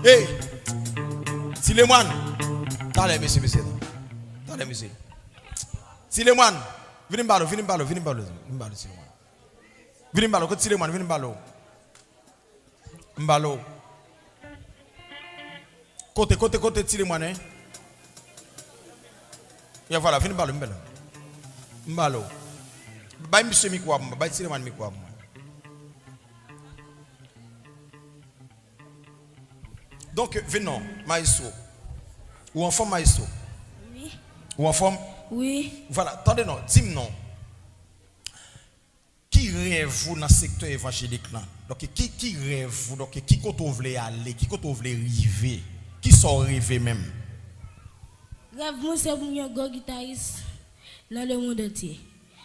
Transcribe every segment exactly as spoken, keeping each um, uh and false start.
Hey! Ti Lemwan! Talè, mesye, mesye. Talè, mesye. Ti Lemwan! Vini m pale w, vini m pale w, vini m pale w, vini m pale w, Ti Lemwan. Vini m pale w, kote Ti Lemwan, vini m pale w. M pale w. Kote, kote, kote Ti Lemwan, en? Ya, vwala, vini m pale w, m pale w. M pale w. Bay misye mikwo a pou mwen, bay Ti Lemwan mikwo a pou mwen. Donk, vin non, maestro. Ou anfòm, maestro? Wi. Ou anfòm? Wi. Vwala, tande non, di m non. Ki rèv ou nan sektè evanjelik lan? Donk, ki, ki rèv ou? Donk, ki kote w vle ale? Ki kote w vle rive? Kisa w reve menm? Rèv mwen se pou m yon gwo gitaris nan lemonn antye.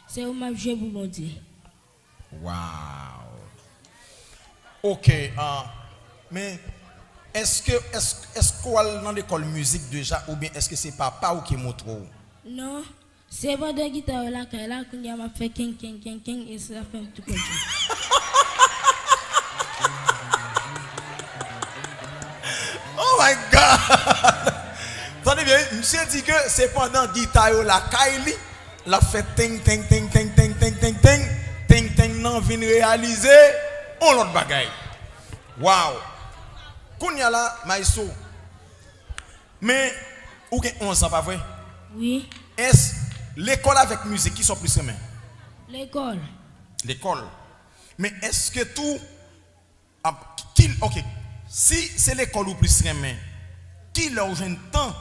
Se pou m ap jwe pou Bondye. Wow! Ok, ah, men èske, èske, èske w al nan lekòl mizik deja oubyen èske se papa w ki montre w? Non, se pandan gita yo lakay la, kounye a m ap fè keng, keng, keng, keng, e sa fè m tou kontan. Oh my God! Tande byen, wi, misye di ke se pandan gita yo lakay li, l ap fè teng, teng, teng, teng, teng, teng, teng, teng, teng, teng nan vin reyalize yon lòt bagay. Wow! Kounye a la, maestro, men ou gen onz an, pa vre? Wi. Èske lekòl avèk mizik, kisa w plis renmen? Lekòl. Lekòl. Men èske tou, ap, ki, ok, si se lekòl ou plis renmen, kilè w jwenn tan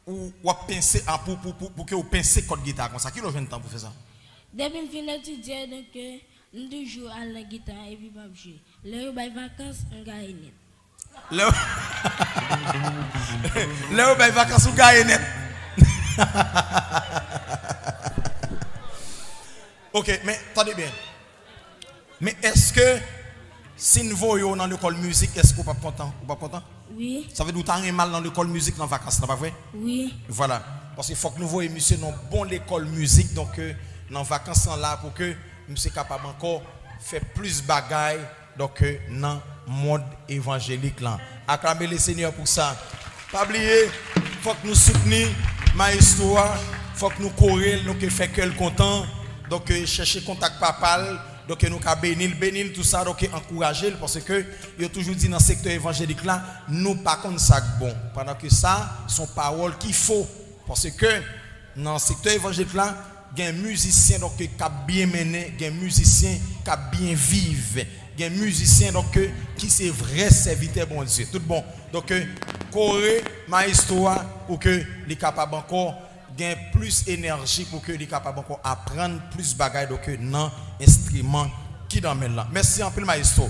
ou, w ap pense, a, pou, pou, pou, pou ke w pense kòd gita konsa? Kilè w jwenn tan pou fè sa? Depi m fin etidye, donk, euh, m toujou al nan gita epi m ap jwe. Lè yo bay vakans, m gaye nèt. Lè, lè yo bay vakans, ou gaye nèt. Ok, men tande byen. Men èske si n voye w nan lekòl mizik, èske w p ap kontan? Ou p ap kontan? Wi. Sa vle di w ta renmen al nan lekòl mizik nan vakans lan, pa vre? Wi. Vwala. Paske fòk nou voye misye nan bon lekòl mizik, donk, euh, nan vakans lan la pou ke misye kapab ankò fè plis bagay, donk, euh, nan mond evanjelik lan. Aklame Lesenyè pou sa. Pa bliye, fòk nou soutni maestro a, fòk nou kore l, donk, euh, fè kè l kontan, donk, euh, chèche kontak papa l, donk, euh, nou ka beni l, beni l, tou sa, donk, euh, ankouraje l, paske yo toujou di nan sektè evanjelik la, nou pa konn sa k bon. Pandan ke sa, se yon pawòl ki fo, paske nan sektè evanjelik la, gen mizisyen, donk, k ap byen mennen, gen mizisyen k ap byen viv, gen mizisyen, donk, ki se vrè sèvitè Bondye. Tout bon. Donk, kore maestro a pou ke li kapab ankò gen plis enèji, pou ke li kapab ankò aprann plis bagay, donk, nan enstriman ki nan men l lan. Mèsi anpil, maestro.